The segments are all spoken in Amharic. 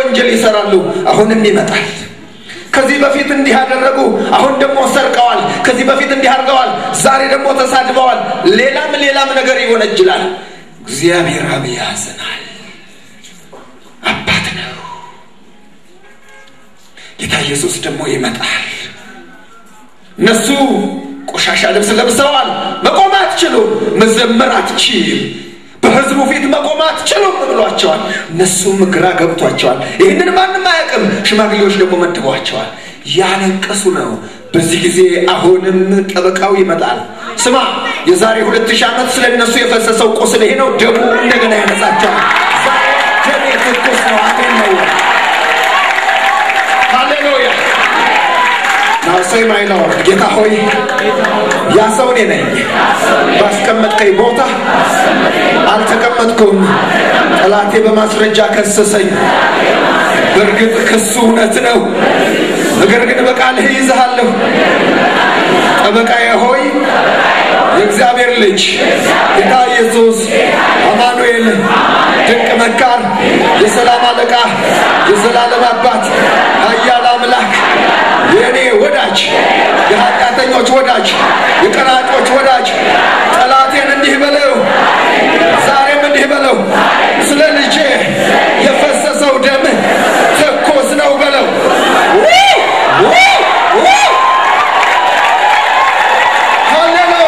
ወንጀል ይሰራሉ፣ አሁንም ይመጣል። ከዚህ በፊት እንዲህ አደረጉ፣ አሁን ደግሞ ሰርቀዋል። ከዚህ በፊት እንዲህ አድርገዋል፣ ዛሬ ደግሞ ተሳድበዋል። ሌላም ሌላም ነገር ይወነጅላል። እግዚአብሔር አብ ያዝናል። አባት ነው። ጌታ ኢየሱስ ደግሞ ይመጣል። እነሱ ቆሻሻ ልብስ ለብሰዋል። መቆም አትችሉም፣ መዘመር አትችልም፣ በህዝቡ ፊት መቆም አትችሉም ብሏቸዋል። እነሱም ግራ ገብቷቸዋል። ይህንን ማንም አያውቅም። ሽማግሌዎች ደግሞ መድበዋቸዋል። ያለቀሱ ነው። በዚህ ጊዜ አሁንም ጠበቃው ይመጣል። ስማ፣ የዛሬ 2000 ዓመት ስለ እነሱ የፈሰሰው ቁስል ይሄ ነው። ደሙ እንደገና ያነጻቸዋል። ዛሬ ደሜ ትኩስ ነው። አሜን ነው። ሃሌሉያ። Now say, my Lord፣ ጌታ ሆይ፣ ያ ሰው እኔ ነኝ። ባስቀመጥከኝ ቦታ አልተቀመጥኩም። ጠላቴ በማስረጃ ከሰሰኝ። በእርግጥ ክሱ እውነት ነው። ነገር ግን በቃልህ ይዝሃለሁ። ጠበቃዬ ሆይ፣ የእግዚአብሔር ልጅ ጌታ ኢየሱስ አማኑኤል፣ ድንቅ መካር፣ የሰላም አለቃ፣ የዘላለም አባት፣ ኃያል አምላክ፣ የእኔ ወዳጅ፣ የኃጢአተኞች ወዳጅ፣ የቀራጮች ወዳጅ፣ ጠላቴን እንዲህ በለው፣ ዛሬም እንዲህ በለው፣ ስለ ልጄ የፈሰሰው ደም ትኩስ ነው በለው። ሃሌሉያ።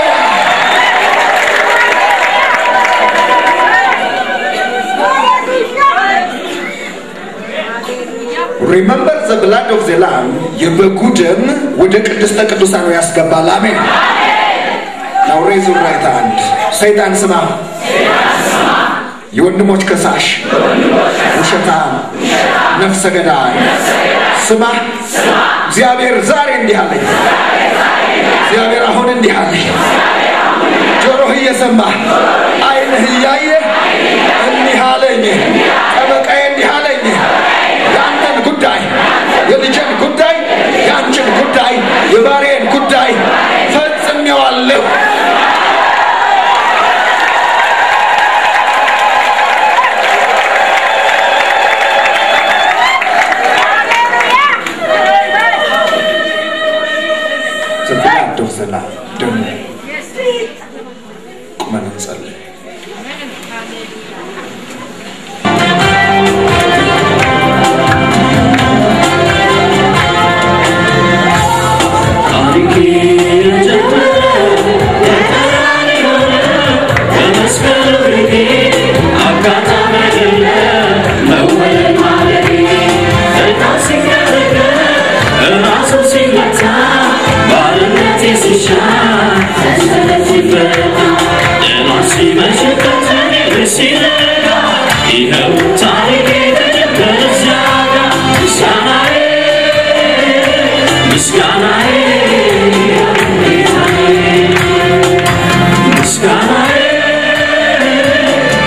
Remember the blood of the lamb፣ የበጉ ደም ወደ ቅድስተ ቅዱሳኑ ያስገባል። አሜን። Now raise your right hand። ሰይጣን ስማ፣ የወንድሞች ከሳሽ፣ ውሸታም፣ ነፍሰ ገዳይ ስማ፣ እግዚአብሔር ዛሬ እንዲህ አለኝ። እግዚአብሔር አሁን እንዲህ አለኝ። ጆሮህ እየሰማ፣ ዓይንህ እያየ እንዲህ አለኝ። ጠበቃዬ እንዲህ አለኝ። የአንተን ጉዳይ፣ የልጄን ጉዳይ፣ የአንችን ጉዳይ፣ የባሪያን ጉዳይ ፈጽሜዋለሁ። The blood of the lamb። ደሙ። ቁመን እንጸልይ። ታሪኬ የጀመረ በቀራንዮ ነው፣ በመስቀሉ ግርጌ። አጋጣሚ አይደለም መወለድ ማደጌ። ዕጣ ሲከረከር፣ ራሱ ሲመታ፣ ባርነቴ ሲሻር፣ ሰንሰለት ሲፈታ፣ ጥላ ሲመሽበት እኔ ሲነጋ፣ ይኸው ታሪኬ ተጀመረ እዚያ ጋ። ምስጋናዬ፣ ምስጋናዬ ጌታዬ፣ ምስጋናዬ፣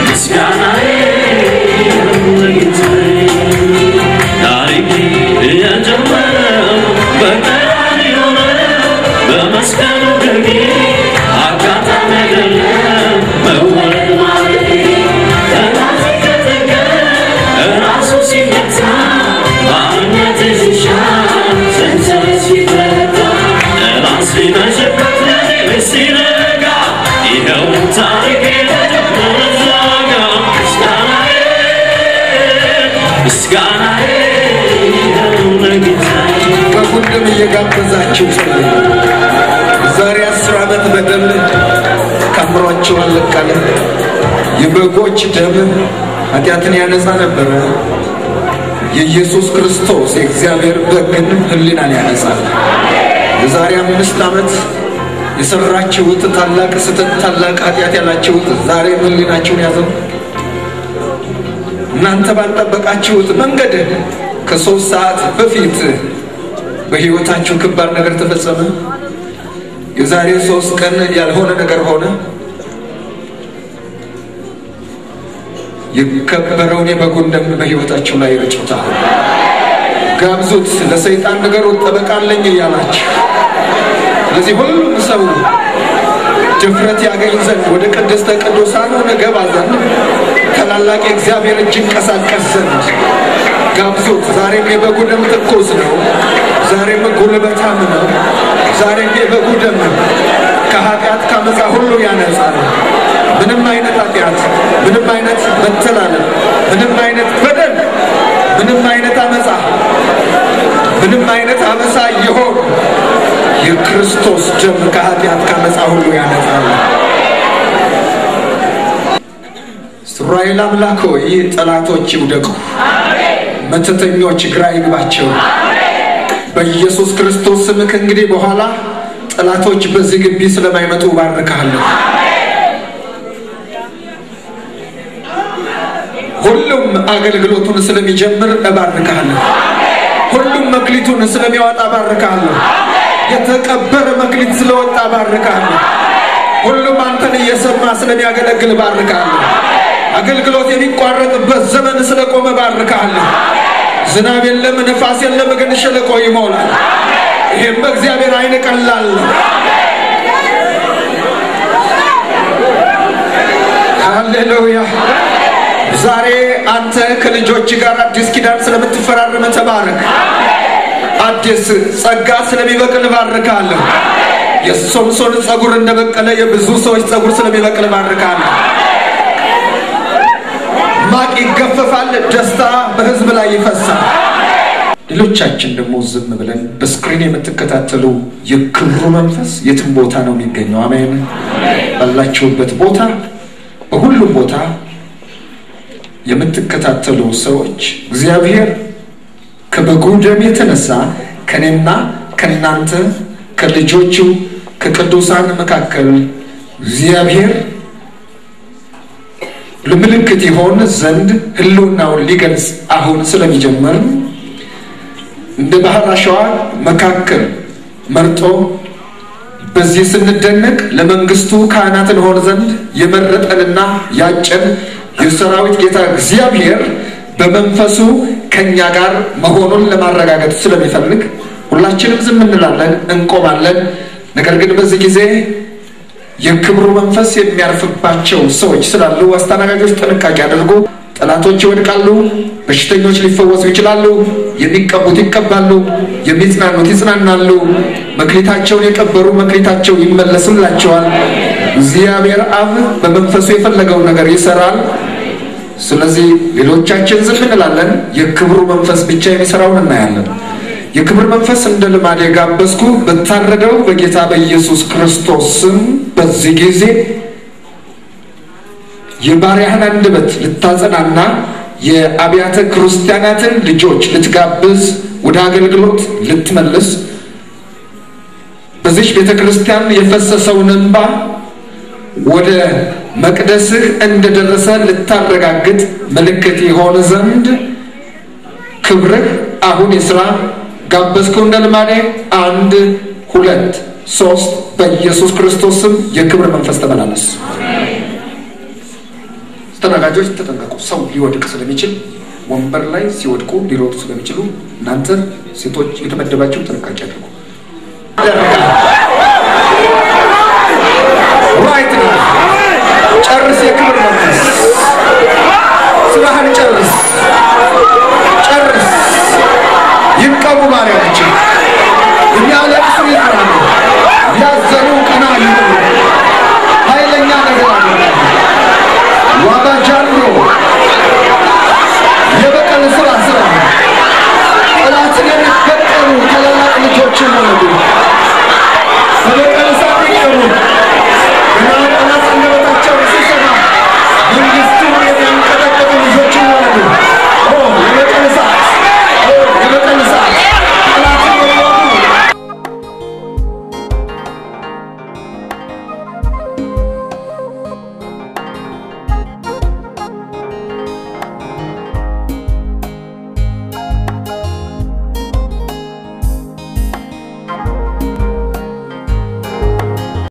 ምስጋናዬ ጌታዬ። ታሪኬ የጀመረው በቀራንዮ ነው፣ በመስቀሉ ግርጌ። አጋጣሚ አይደለም መወለድ ማለቴ። ጠላት ሲቀጠቀጥ፣ ራሱ ሲመታ፣ ባርነቴ ሲሻር፣ ሰንሰለት ሲፈታ፣ ጠላት ሲመሽበት ለኔ ሲነጋ፣ ይኸው ታሪኬ ተጀመረ እዚያ ጋ። ምስጋናዬ፣ ምስጋናዬ ለጌታዬ። በጉን ደም እየጋበዛችሁ ጸልዩ። ዛሬ 10 ዓመት በደል ከአእምሯቸው አልለቃለም። የበጎች ደም ኃጢአትን ያነጻ ነበረ። የኢየሱስ ክርስቶስ የእግዚአብሔር በግ ግን ሕሊናን ያነጻል። የዛሬ 5 ዓመት የሰራችሁት ታላቅ ስህተት፣ ታላቅ ኃጢአት ያላችሁት ዛሬ ሕሊናችሁን ያዘው። እናንተ ባልጠበቃችሁት መንገድ ከ3 ሰዓት በፊት በሕይወታችሁ ከባድ ነገር ተፈጸመ። የዛሬ 3 ቀን ያልሆነ ነገር ሆነ። የከበረውን የበጉን ደም በሕይወታችሁ ላይ ረጩታል። ጋብዙት፣ ለሰይጣን ንገሩት፣ ጠበቃ አለኝ እያላችሁ። ስለዚህ ሁሉም ሰው ድፍረት ያገኝ ዘንድ፣ ወደ ቅድስተ ቅዱሳኑ ንገባ ዘንድ፣ ታላላቅ የእግዚአብሔር እጅ ይንቀሳቀስ ዘንድ። ጋብዙት። ዛሬም የበጉ ደም ትኩስ ነው። ዛሬም ጉልበታም ነው። ዛሬም የበጉ ደም ከኃጢአት ከአመፃ ሁሉ ያነጻል። ምንም አይነት ኃጢአት፣ ምንም አይነት መተላለፍ፣ ምንም አይነት በደል፣ ምንም አይነት አመፃ፣ ምንም አይነት አመፃ ይሆን የክርስቶስ ደም ከኃጢአት ከአመፃ ሁሉ ያነጻል። እስራኤል አምላክ ሆይ ጠላቶች ይውደቁ፣ መተተኞች ግራ ይግባቸው። በኢየሱስ ክርስቶስ ስም ከእንግዲህ በኋላ ጠላቶች በዚህ ግቢ ስለማይመጡ ባርካለሁ። ሁሉም አገልግሎቱን ስለሚጀምር እባርካለሁ። ሁሉም መክሊቱን ስለሚያወጣ እባርካለሁ። የተቀበረ መክሊት ስለወጣ እባርካለሁ። ሁሉም አንተን እየሰማ ስለሚያገለግል እባርካለሁ። አገልግሎት የሚቋረጥበት ዘመን ስለቆመ እባርካለሁ። ዝናብ የለም፣ ነፋስ የለም፣ ግን ሸለቆ ይሞላል። ይሄም በእግዚአብሔር ዓይን ቀላል ነው። ሃሌሉያ። ዛሬ አንተ ከልጆች ጋር አዲስ ኪዳን ስለምትፈራረም ተባረክ። አዲስ ጸጋ ስለሚበቅል እባርካለሁ። የሶምሶን ጸጉር እንደበቀለ የብዙ ሰዎች ጸጉር ስለሚበቅል እባርካለሁ። ማቅ ይገፈፋል፣ ደስታ በህዝብ ላይ ይፈሳል። ሌሎቻችን ደግሞ ዝም ብለን በ screen የምትከታተሉ የክብሩ መንፈስ የትም ቦታ ነው የሚገኘው። አሜን። ባላችሁበት ቦታ፣ በሁሉም ቦታ የምትከታተሉ ሰዎች እግዚአብሔር ከበጉ ደም የተነሳ ከኔና ከናንተ ከልጆቹ ከቅዱሳን መካከል እግዚአብሔር ለምልክት ይሆን ዘንድ ህልውናውን ሊገልጽ አሁን ስለሚጀምር እንደ ባህር አሸዋ መካከል መርጦ በዚህ ስንደነቅ ለመንግስቱ ካህናት እንሆን ዘንድ የመረጠንና ያጨን የሰራዊት ጌታ እግዚአብሔር በመንፈሱ ከኛ ጋር መሆኑን ለማረጋገጥ ስለሚፈልግ ሁላችንም ዝም እንላለን፣ እንቆማለን። ነገር ግን በዚህ ጊዜ የክብሩ መንፈስ የሚያርፍባቸው ሰዎች ስላሉ አስተናጋጆች ጥንቃቄ አድርጉ። ጠላቶች ይወድቃሉ፣ በሽተኞች ሊፈወሱ ይችላሉ፣ የሚቀቡት ይቀባሉ፣ የሚጽናኑት ይጽናናሉ፣ መክሊታቸውን የቀበሩ መክሊታቸው ይመለስላቸዋል። እግዚአብሔር አብ በመንፈሱ የፈለገውን ነገር ይሰራል። ስለዚህ ሌሎቻችን ዝም እንላለን፣ የክብሩ መንፈስ ብቻ የሚሰራውን እናያለን። የክብር መንፈስ እንደ ልማድ የጋበዝኩ በታረደው በጌታ በኢየሱስ ክርስቶስ ስም በዚህ ጊዜ የባሪያህን አንደበት ልታጸናና የአብያተ ክርስቲያናትን ልጆች ልትጋብዝ ወደ አገልግሎት ልትመልስ በዚች ቤተ ክርስቲያን የፈሰሰውን እንባ ወደ መቅደስህ እንደደረሰ ልታረጋግጥ ምልክት ይሆን ዘንድ ክብርህ አሁን የሥራ ጋበዝኩ እንደ ልማዴ። 1 2 3 በኢየሱስ ክርስቶስ ስም የክብር መንፈስ ተመላለስ። አስተናጋጆች ተጠንቀቁ። ሰው ሊወድቅ ስለሚችል ወንበር ላይ ሲወድቁ ሊሮጡ ስለሚችሉ እናንተ ሴቶች የተመደባችሁ ጥንቃቄ አድርጉ። Right ነው። ጨርስ። የክብር መንፈስ ስራህን ጨርስ።